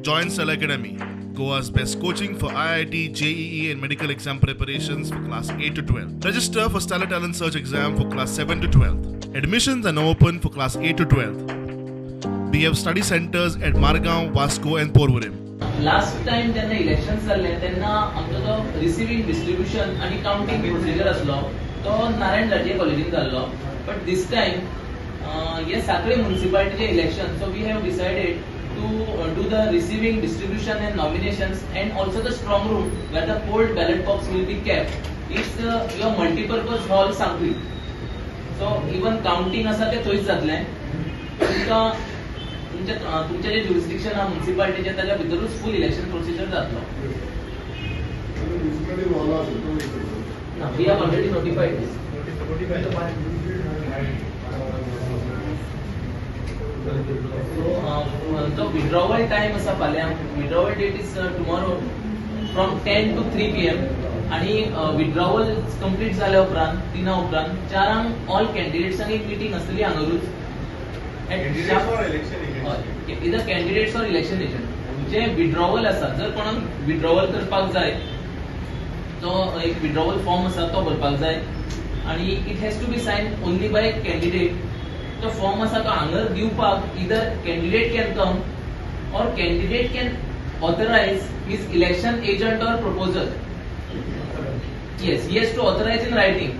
Join Stellar Academy, Goa's best coaching for IIT, JEE, and medical exam preparations for class 8 to 12. Register for Stellar Talent Search exam for class 7 to 12. Admissions are now open for class 8 to 12. We have study centers at Margao, Vasco, and Porvorim. Last time जेन्ना election जाल्लें तेन्ना आमचो जो रिसिवींग, distribution आनी कावंटींग procedure आसलो तो नारायण लाटये कॉलेजीन जाल्लो. बट this time हे साखळे म्युनिसिपालिटीचे election, so we have decided to do the receiving, distribution and nominations and also the strong room where the polled ballot box will be kept, it's your multipurpose hall, Sanquelim. So even counting आसा तें थंयच जातलें. तुमकां तुमचें जें jurisdiction आहा म्युनिसिपालिटीचें, ताच्या भितरूच फूल इलेक्शन प्रोसिजर जातलो. म्युनिसिपालिटी हॉल असेल तो. ना, we have already notified this. So जो विड्रॉवल टायम आसा फाल्यां, withdrawal date is tomorrow from 10 to 3 p.m. आणि विड्रॉवल कंप्लीट जाल्या उपरांत तिना उपरांत चारांक ऑल कॅन्डिडेट्सांक एक मिटींग आसतली हांगारूच. Either candidates or election agent. J withdrawal आसा, जर कोणाक विड्रॉवल करपाक जाय, तो एक विड्रॉवल फॉर्म आसा, तो भरपाक जाय आणि it has to be sign only by candidate. तो फॉर्म आसा तो हांगर दिवपाक either candidate can come or candidate can authorize his election agent or proposer. Yes, he has to authorize in writing.